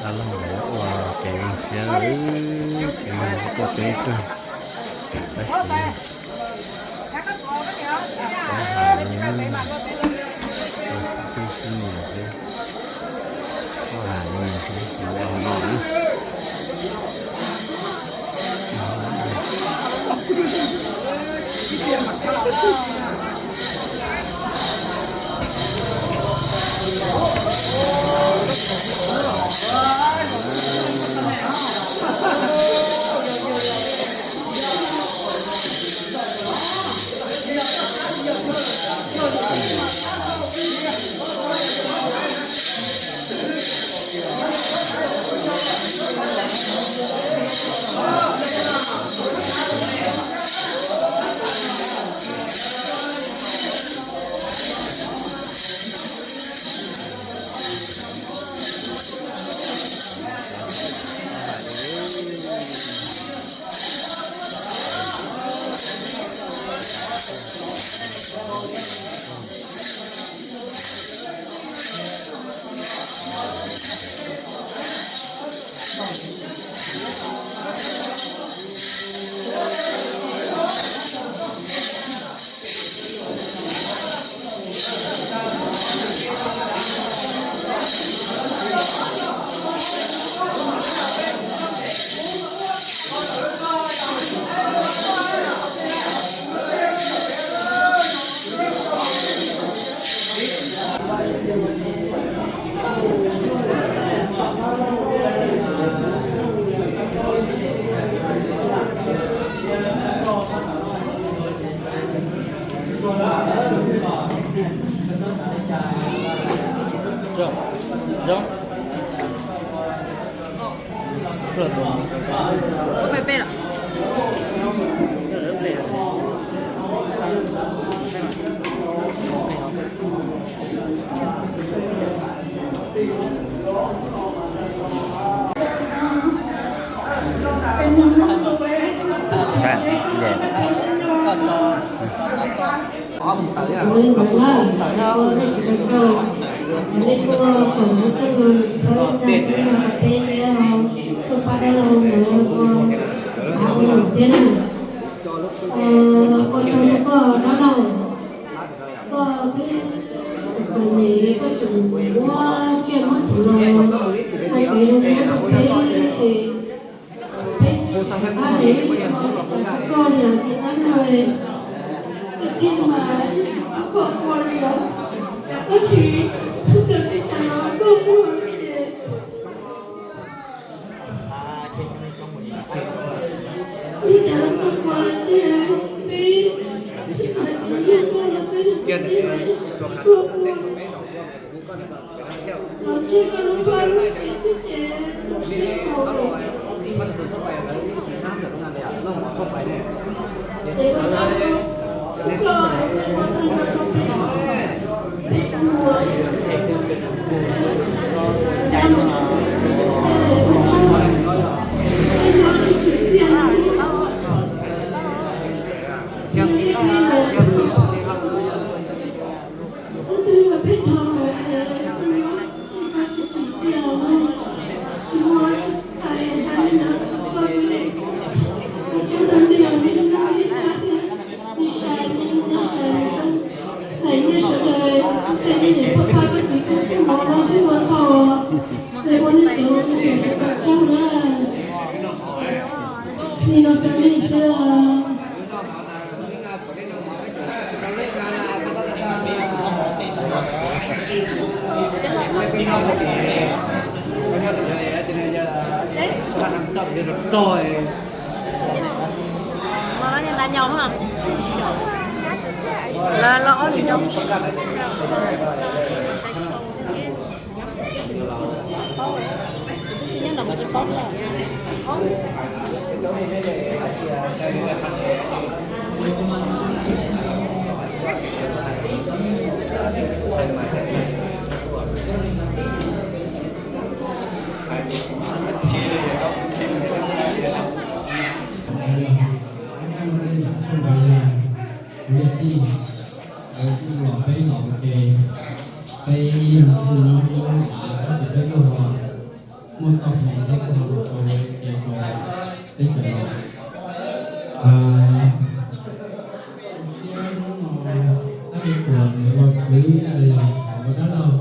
Dab laug ua kev zoo siab, kev zoo tuaj peb tug, tab sis tsis hais li, tib xib nyas xwb, tsis hais li xwb, ua no na. Ua tsaug rau koj dab laug, koj twb txom nyem koj tseem muab tsiaj muab txhuv los hais kev zoo siab rau peb, peb tsis xav qab hais ib los rau koj li os tus dab laug. Koj thiaj mas ib tsis pom koj ua li os, koj tsis txawj teb cas los koj ua li ces Li no rau nej xwb. Los peb los ua ke, peb ib yam li nyob ib lub hav, tab sis peb kuj ho muaj txoj hmoo peb kuj ho los rau ua ke rau teb chaws no. Tab sis hnub no tab sis txawm nws ua khwv los yog ua dab laug,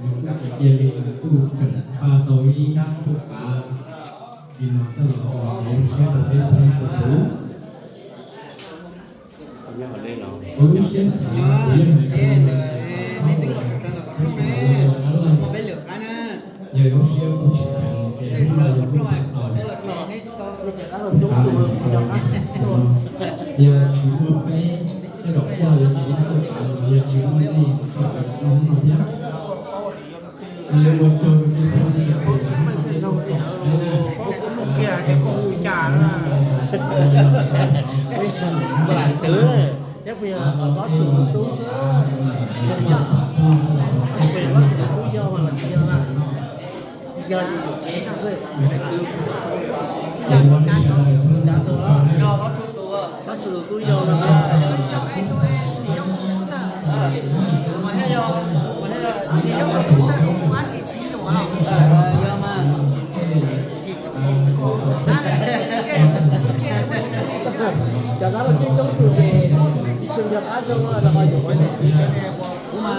nws kuj tsis cia li, nws kuj tseem npaj tau ib rab tub qav li no coj los ua kev zoo siab rau peb txhua leej txhua tus. Ua lub siab xav kuv yeej hais rau nej, nej twb los sawv sawv ntawm qhov rooj ne, peb lwm qab na. Yog lub siab kuj tsis kheev ces hnub no yog kuj tau yog tsis muaj peb, tej zaum koj yuav tsis muaj txoj kev, yog tsis muaj nej koj yuav tsis muaj hnub no thiab. Ua tsaug rau nej txhua leej txhua tus. Lam twv, thiab puas yog Vajtswv tus tub xwb, puas yog Vajtswv tus tub yog los tsis yog na? Tsis yog li yuam kev xwb. Yog Vajtswv tus, Vajtswv tus tub yog no. Yog mas. Cov dab laug coob coob tus ces tsis tshua nco qab zoo los ho yuav ua tseem kwv cov ne. Kuv mas,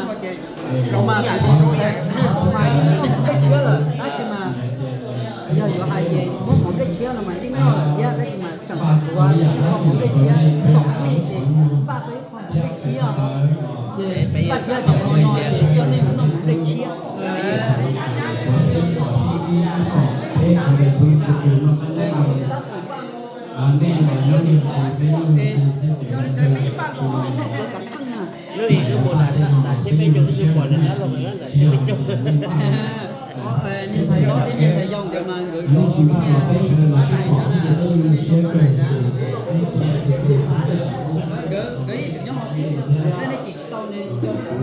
kuv mas, kuv mas kuv muaj nplej tshiab lawm tab sis mas yog yuav hais ces muab hmoov nplej tshiab no mas yeej noj lawm thiab tab sis mas tseem tshuav hmoov nplej tshiab tom nej ces npaj tau ib qho hmoov nplej tshiab os. Ces npaj siab tias hmo no ces coj nej mus noj hmoov nplej tshiab. Lub ib lub mus nram tsheb peb caug, lub ib pom nram dab laug nram tsheb peb caug. Niag ntxhais Yob thiab niag ntxhais Yau nkawd mas nkawd zov pab tais ntawd na. Pab tais ntawd, nkawd, nkawd yeej tseem nyob hauv peb, nej, nej cim tsis tau ne, cov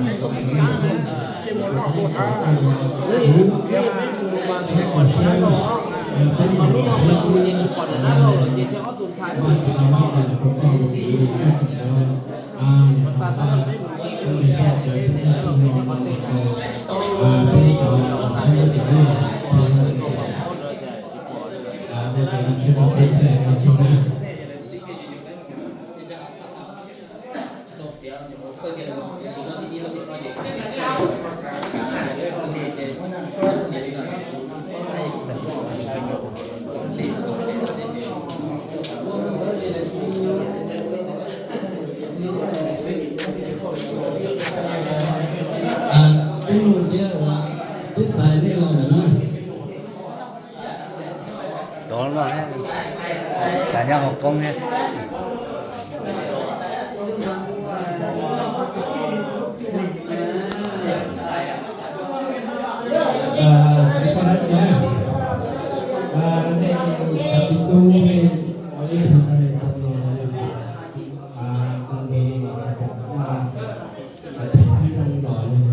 neeg tuaj pem sab na. Lub ib lub mus mas tsis pom nram dab laug, lub no peb mus tsis pom nram dab laug lawm ces ob tug ntxhais lub no. Tub Nuj thiab Tub Xais nej los lawm na. Tov no thiab, xav nyob hauv koob thiab. Nej,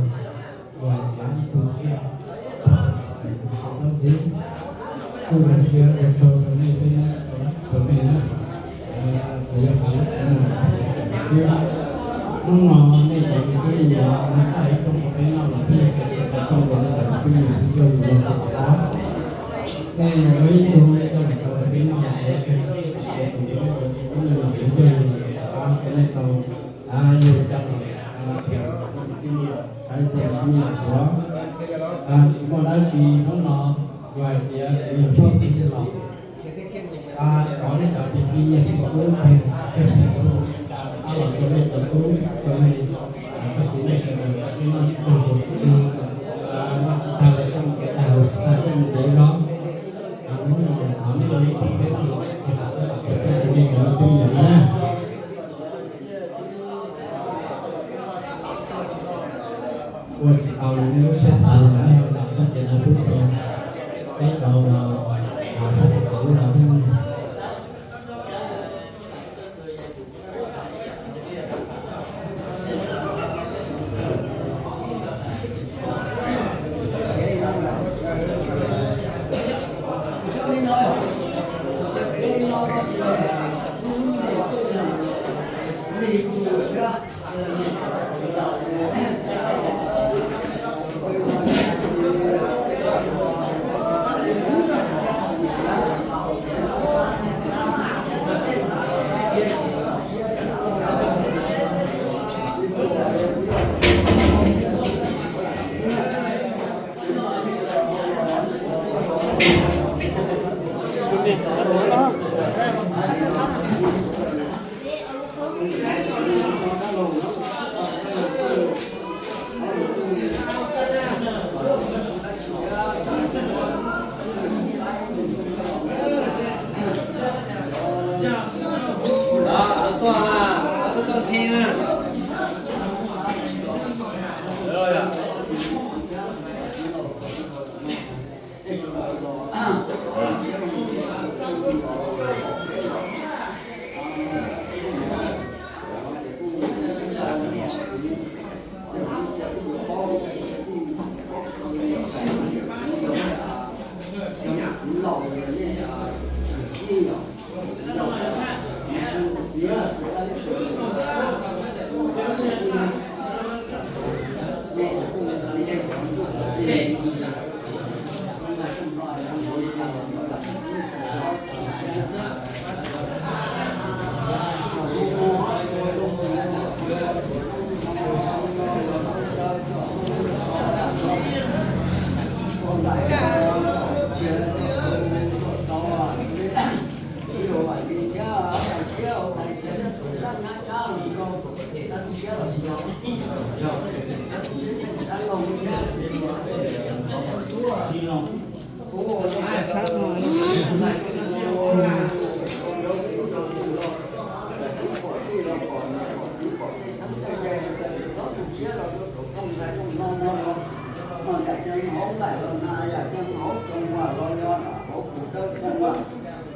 nej, nej, nej, kuj zoo siab ua tsaug rau nej peb, rau nej na. Kuv yog Paj Lub Qhov Muag, hnub no nej cov me tub me nyuam noj ib rooj rau peb noj los peb yog kev ua tsaug rau nej cov me tub me nyuam pub coj yus los txog tom qab. Nej ua ib tug coj los txog rau peb noj los peb yog kev ua tsaug rau nej cov me tub me nyuam pub coj yus los txog tom qab, kom nej tau yug caj los tias nej tus txij, nej tus txij nyam tuav. Tsis muaj dab tsi, hnub no yog hais tias kuv yog pog tij los, thov nej cov tij tij nyam tuav tub ntxhais tshiab tshiab los rau nej cov tub rau nej, koj txiv nej sawv daws kom peb noj tag npaum twg, noj tsis tag los coj mus kev tag, haus tsis tag coj mus kev zog. Hnub no thov nej ua ib tug peb noj los txog tom qab, peb tus me nyuam no twb yog na. Ua tsis tau li nej lub siab xav los nej ho zam txoj kev no pub rau peb cov uas sab teb chaws lub los thiab.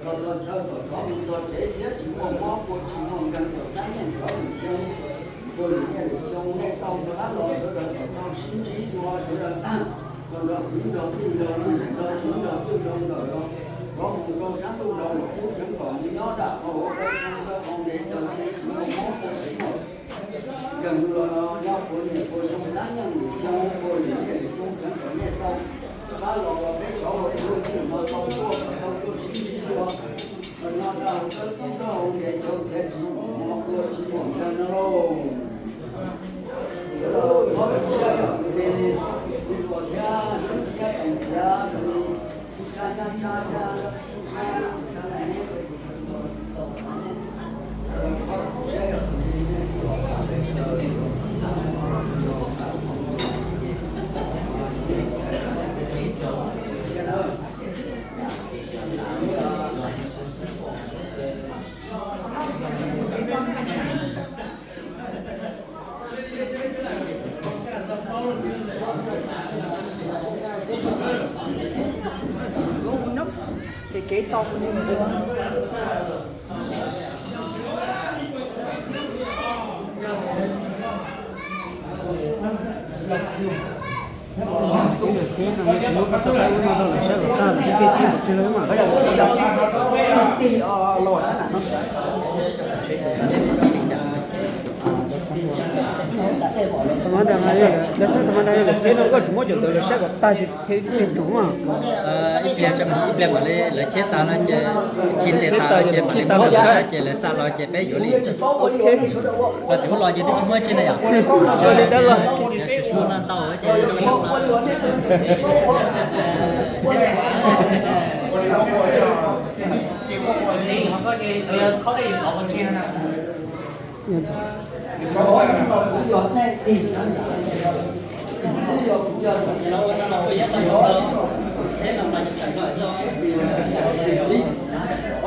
Los txog chaw kom rov mus txog tsev thiab tsis muaj mob kua tsis muaj nkeeg kom xab nyeej rov mus xyoo. Puag lwm niaj lwm xyoo nej tau rov qab los sawv daws kom tau sib ntsib dua sawv daws, los nrog kwv nrog tij nrog niam nrog txiv nrog txwj nrog nkawm los rov mus rau sab ntuj los los pub tseev kom mus nyob nram qhov hauv qhov ntev chaw txhia tsis muaj mob kua tsis muaj nkeeg los nyob puag niaj puag xyoo xab nyeej lwm xyoo puag lwm niaj lwm xyoo tseev kom nej tau rov qab los los peb cov uas ib txwm no tau tuaj kom tau tuaj sib ntsib dua. Los nyob rau hauv txhia tsis muaj mob kua tsis muaj nkeeg no lauj. Thov tus siab yog txiv, txiv tuam thiab thiab tus ntxhiav rau li tub sab nyab sab thiab tub sab sab ne. Kev kev tau. Lawv xwb, tus ma nrog yog lawv tsheb no koj tsis muab cov ntawd saib kom tag ces tsheb tsis tsheb tsuv mas. Ib pliag, ib pliag mam li lawv tsheb tas no ces khi ntes tas ces mam li muab lawv saib ces lawv xa los ces peb yuav li. Los tim ub los ces twb tsis muaj tsi na yom. Li dab los. Ces sib sib no ntau ces zoo zoo no.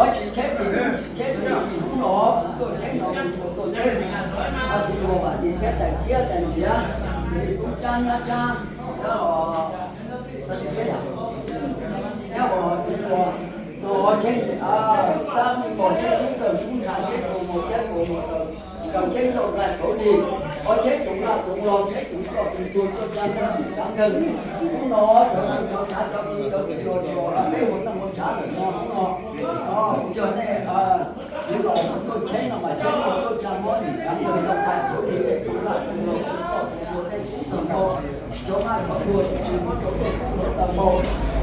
Tsis tsheb tim, tsis tsheb tim, hnub no kuv tuaj tsheb no kuv tuaj tsheb, txiv hluas Vam Lis thiab tais thiab tais ntxhiav, txiv tub Tsab Nyab Tsab, thiab os, thiab os txiv hluas, tus os tsheb, Tsab Npog tsheb tub Kawg Kub Ntsha tsheb tus mus thiab tus mus raws tsheb ncauj nqaij kauv li, os tsheb tsoom nqaj tsoom log tsheb tsoom toj tsoom tuag tuaj tsa nrog tsav nkeeg, hnub no cov neeg cov tshav cov txiv cov txiv los tsis los peb ua neej ua tshav lawm no hnub no, kuv yog nej txiv los tuaj tsheb no mas tsheb tuaj tsa mob lim tsav nkeeg ncauj nqaij kauv li, nej tsoom nqaj tsoom log tsoom toj tsoom tuag nej tub tag nrho, cov nqaj cov tuag tsis muab rau tuaj kub hluav taws npau,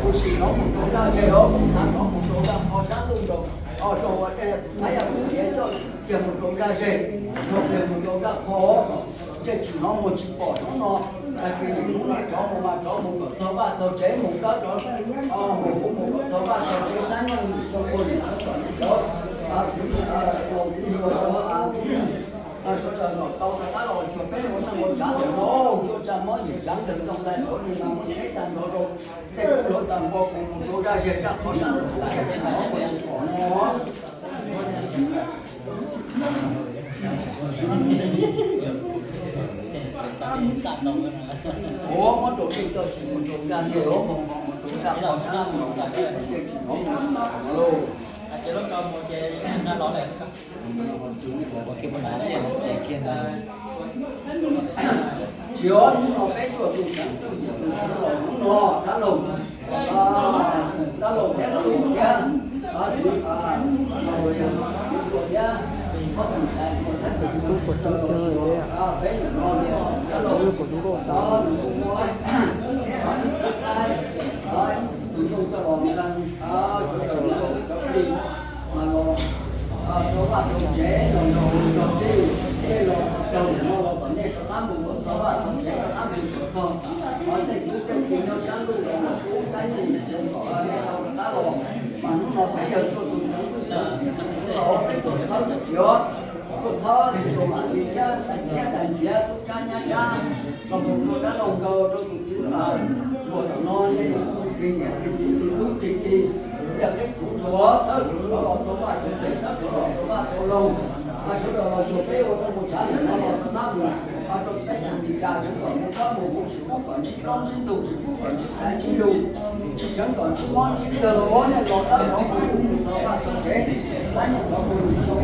kuv sim nov mus rau daj zes os, kuv sim nov mus rau daj qho sab ntuj nraud, os rau ua dej, maj yaj kuv niam coj kiag mus rau daj zes, rau kiag mus rau daj qho, tsej tsim nov mus tsis pom hnub no, hais tias hnub no rov mus mas rov mus kom txog vaj txog tsev mus dawb rov, mus mus kom txog vaj txog tsev xab nyeej xyoo ua li txog txom nyem cov, txiv, txiv hluas cov Sawv daws los tau rov qab los cuag peb ua neej ua tsav ntawm no, cuag tsa mob yim tsav ntawm ntoo ntawd ua li mas muaj tsheb tag nrho rau tej kub hluav taws npua khoom mus rau zaj zej zaj qhov sab nraud mus tsis pom no. Ua muab rau tej txoj tsis mus rau zaj zej, ua mus mus rau zaj qhov sab mus rau zaj zej tsis hnov mus rau lauj. Tsis ob hnub no peb tuaj tus xeev txwj tus xeev laus hnub no dab laug, dab laug thiab tub thiab txiv, laus thiab ob tug tais thiab txiv tub puas tub thiab peb no dab laug, nws kuj muaj ib tug nyuj coj los nqee, sawv daws cov plig mas los rau vaj rau tsev los nrog tij, tej los txog ntawm no los kom nej rov qab mus kom txog vaj txog tsev rov qab mus kom txog. Tej tub tej ki nyob sab ntuj los tub saib nej tsev kom nej tau rov qab los, mas hnub no peb yog tuaj tus xeev txwj xeev, xeev laus peb tuaj txhawb tus txiv os, tuaj txhawb txiv laus mam li thiab tais thiab tais ntxhiav tub tsab nyab tsab los mus rau dab laug nkaus rau tus txiv luag tom no nej, li niam li txiv li tub li ki, yog peb txhub rhuav txhawb rhuav los rau vaj rau tsev, txhawb rhuav los rau vaj rau loog, sawv daws los cuag peb ua neej ua tsav ntawm no los rov qab mus, rau peb tsis Meskas tseem kom mus txhob mus huv, tsis pub kom ntsib plaub ntsib ntug, tsis pub kom ntsib xaiv ntsib lug, tsis tseem kom ntsib mob ntsib kawg, nej los dab laug mus txog vaj txog tsev, saib nej cov mus xyoo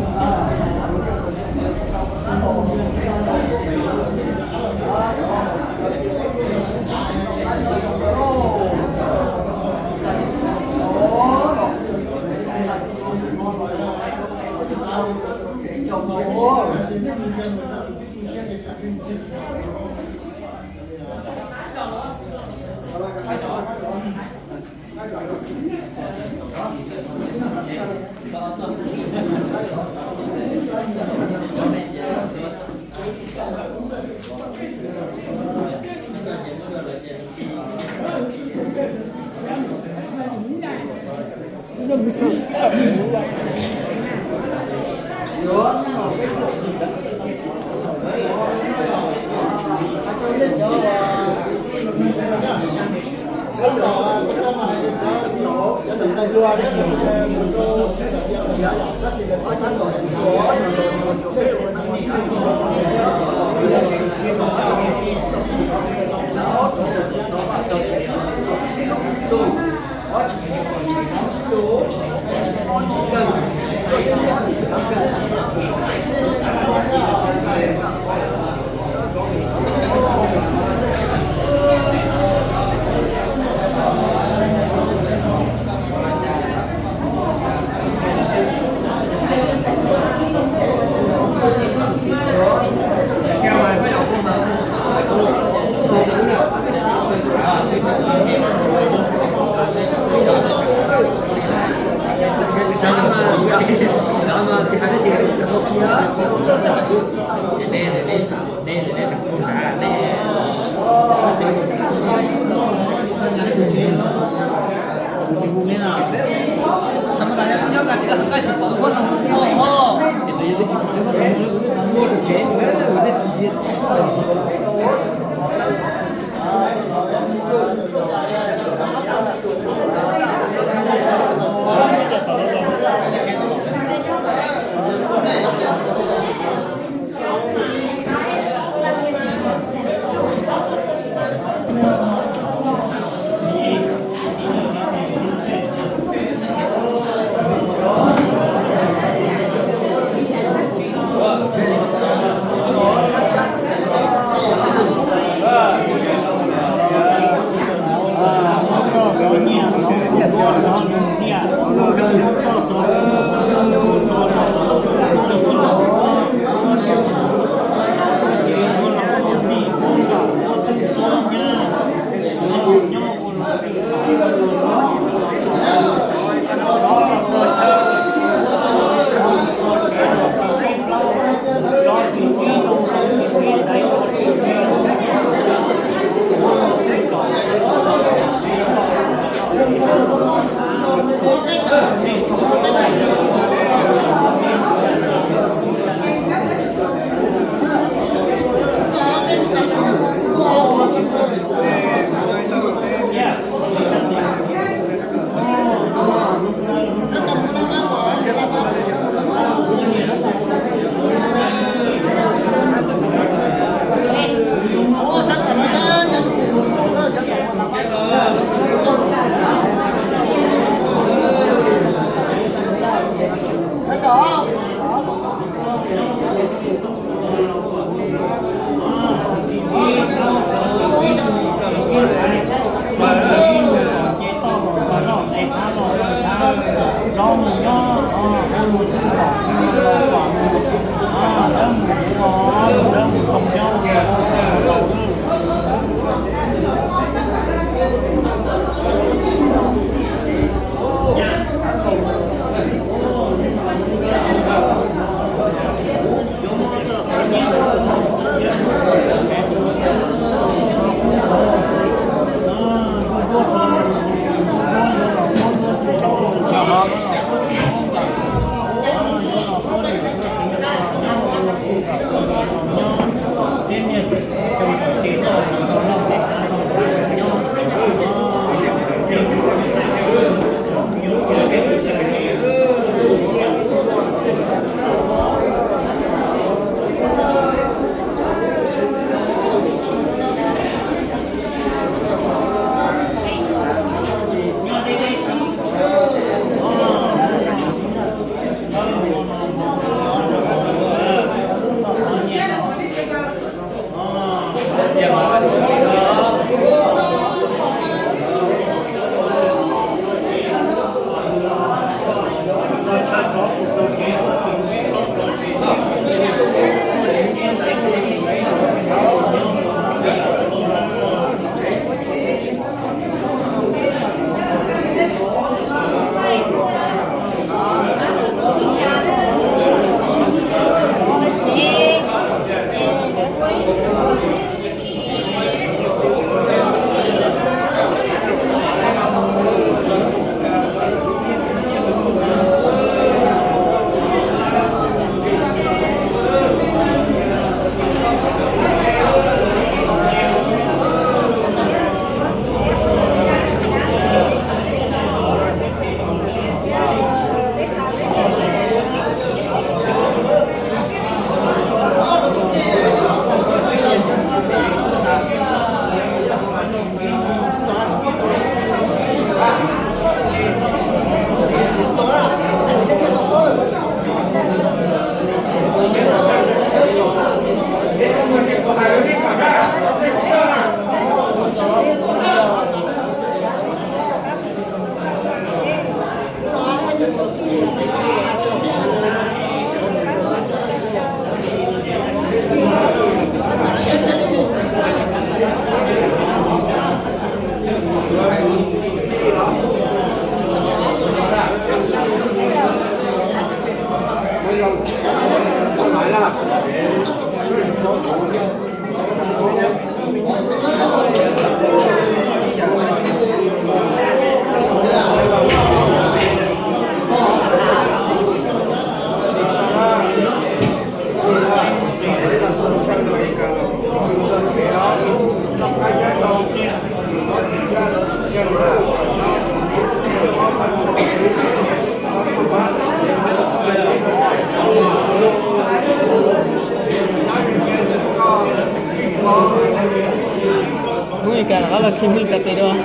Hnub i kas rov qab los khi Hmoob Lis tas tes dua,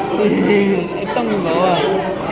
es tooj npaum.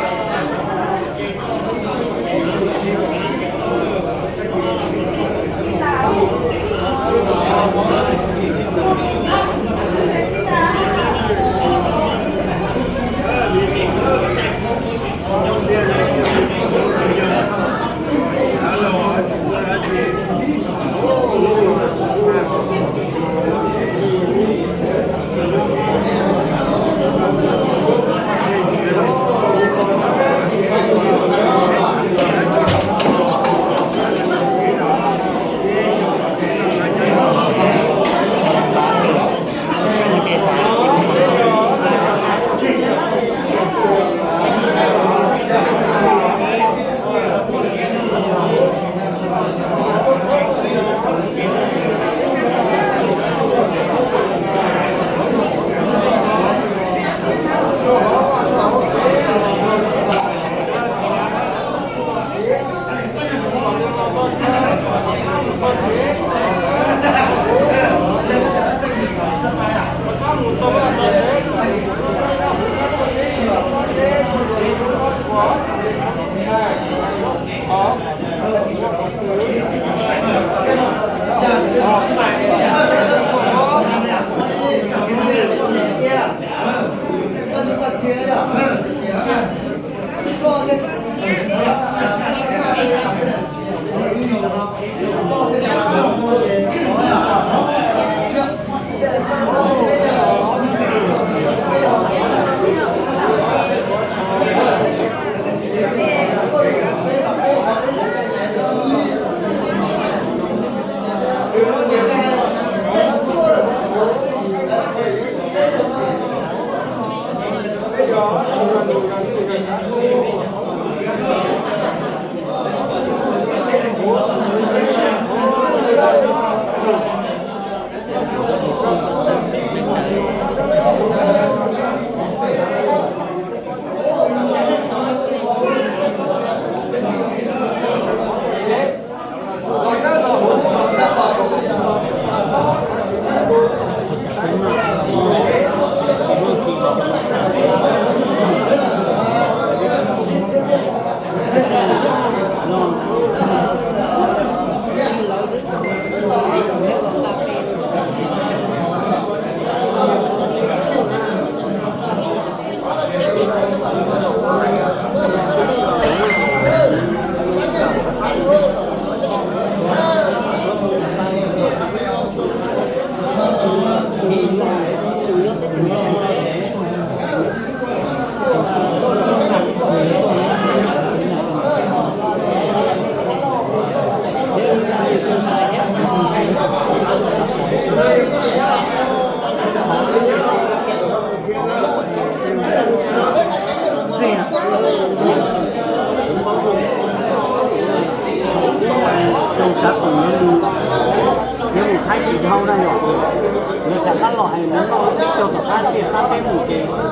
Los hais no no peb caug tom qab txiaj xab peb mus ces cov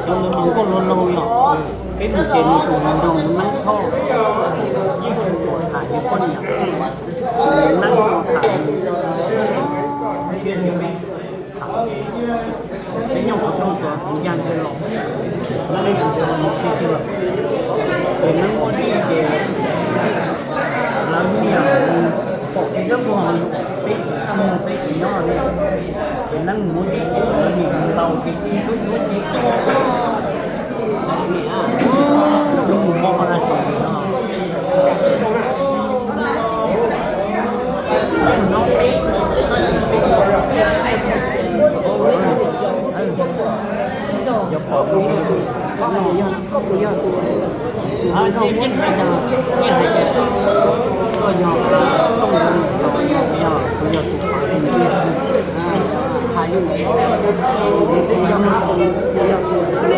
ntawd mas nkauj laug laug yog, peb mus ces nws tus hluas nraug neeb thoj, yeej tsis tuam tham yus poj niam, neeb no tham siab ces peb tham ces peb nyob qhov rooj tsuas tus ya ntses los, neeb ya ntses los mus si kiag lawm. Ces neeb muaj dib ces lawv niam pom kev dawb paug, peb txaj muag peb tsis nyob li. Ces neeb mus muab dib ces lawv niam mus ntaus ces tsis tub yuav tsis tuag. Lub mus mob qhov dab tsi li no. Yog pom tus, yog koj puas yog tus, yeej hais tias, yeej hais tias koj yog Tooj, yog, yog tus pom tus ntxhiab, hais li ntawd, nws twb tsis yog tus, yog tus,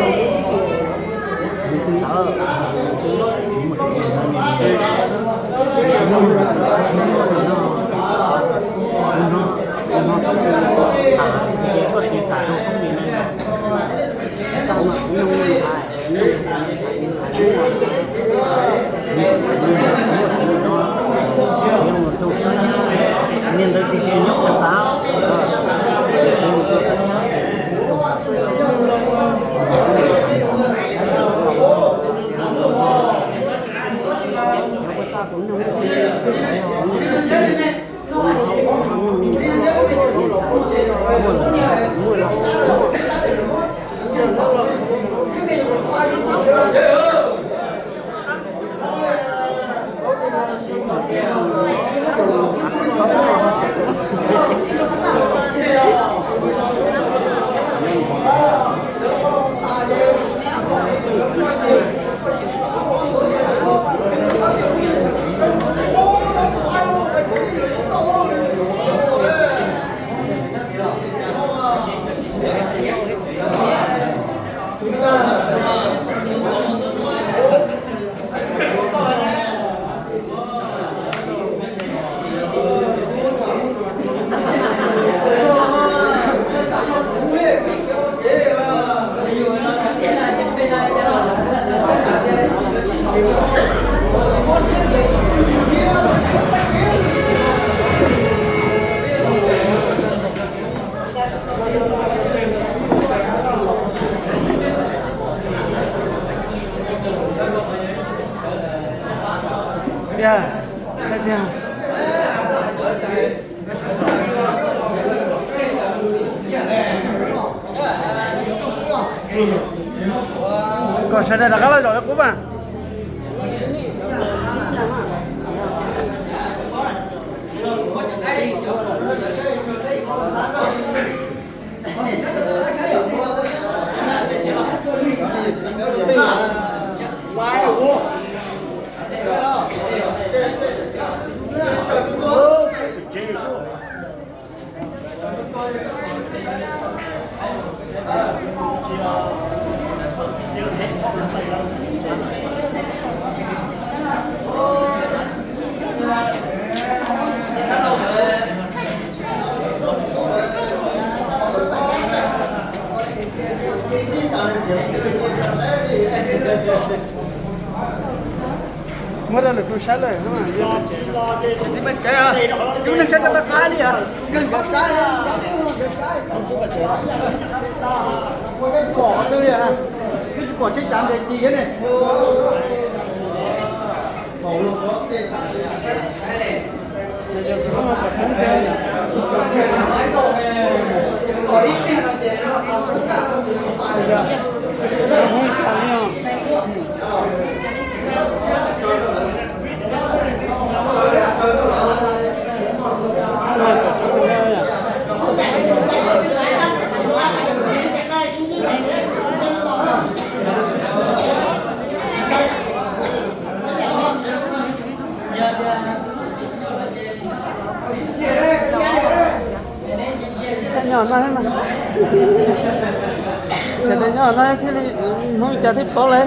nws twb tawm, nws twb tsis muaj tus ntawd, tsis muaj, tsis muaj tus no, tus no, tus no txhob tsis tham, koj txiv tham rau koj li na. Niag ntawd tiag tiag nyob ua xav, Tiag, tiag. Kom sawv daws rov qab los zaum rau qub mas. Muab rau lwm tus saib lawm. Cov tib neeg saib cov tau qab li os. Kawg nkaus saib, pom qhov twg li, twb tsis pom tsheb cav ntes tis thiab ne. Nyob no, sawv daws nyob no thiaj li hnub cas thiaj paub lawm.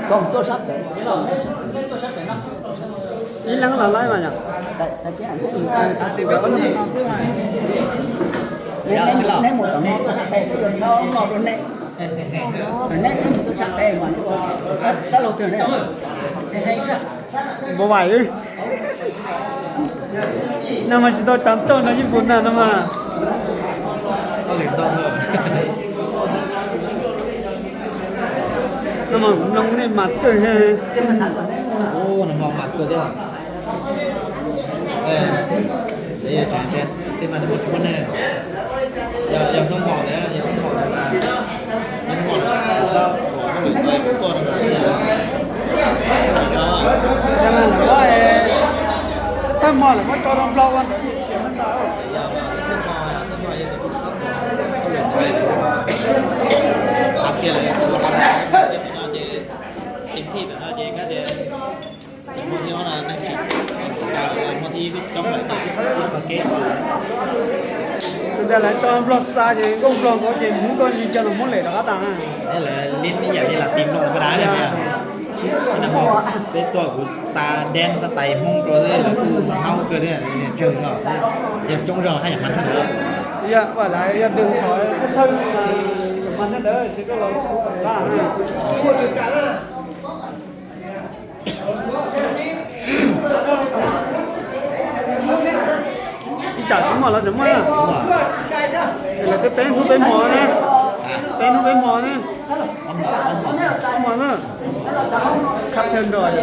Koj mus tuaj sab pem, koj mus tuaj sab pem. Ib leeg los laib mas yom. Neb mus tom no tuaj sab pem, peb yuav txhob noj rau neb. Neb, neb mus tuaj sab pem mas dab laug twg ne? Npau vais. No mas tsis tau cov tauj no yeej puas nag no mas. No mas kuv mloog nej mas kawg. Tej mas nws tsis muaj neeg, yog Hmoob mos na, yog Hmoob mos na, yog Hmoob mos na, txhob kom Hmoob lwm tais tuaj no. Thaj mos lawm muab tso rau Nplog ua ntawd xiam ntau. Hais tias lawv ua tau no ces, ceev thij tam no ces kab tias muaj thib ob no neeg tsis, muaj thib coob lawm ces ib qho kev qhov lawm. Tus ntawd lawv tso Nplog xa ces nkauj Nplog nkaus ces Hmoob tuaj ntsig cov los Hmoob lem rov qab tas na. Lawv li ib yam li lam tim Nplog mas dab li tias, peb tuaj kuv xa dance xa tais Hmoob rau lawv kuj haub kawg thiab, tsawg zog, yog coob zog haj yam mas thiab ntawd. Yog ua lawv yog dwg qhov thawj mas mas thiab ntawd ces koj los xu qab na. Ib tsam tsis muaj los tseem muaj na. Lawv twb peb hnub peb hmo na. Peb hnub peb hmo na. Ob hmo na. Khab thawj nrog.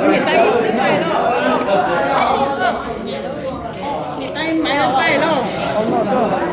Niam tais ib tais los, niam tais maiv los pais los.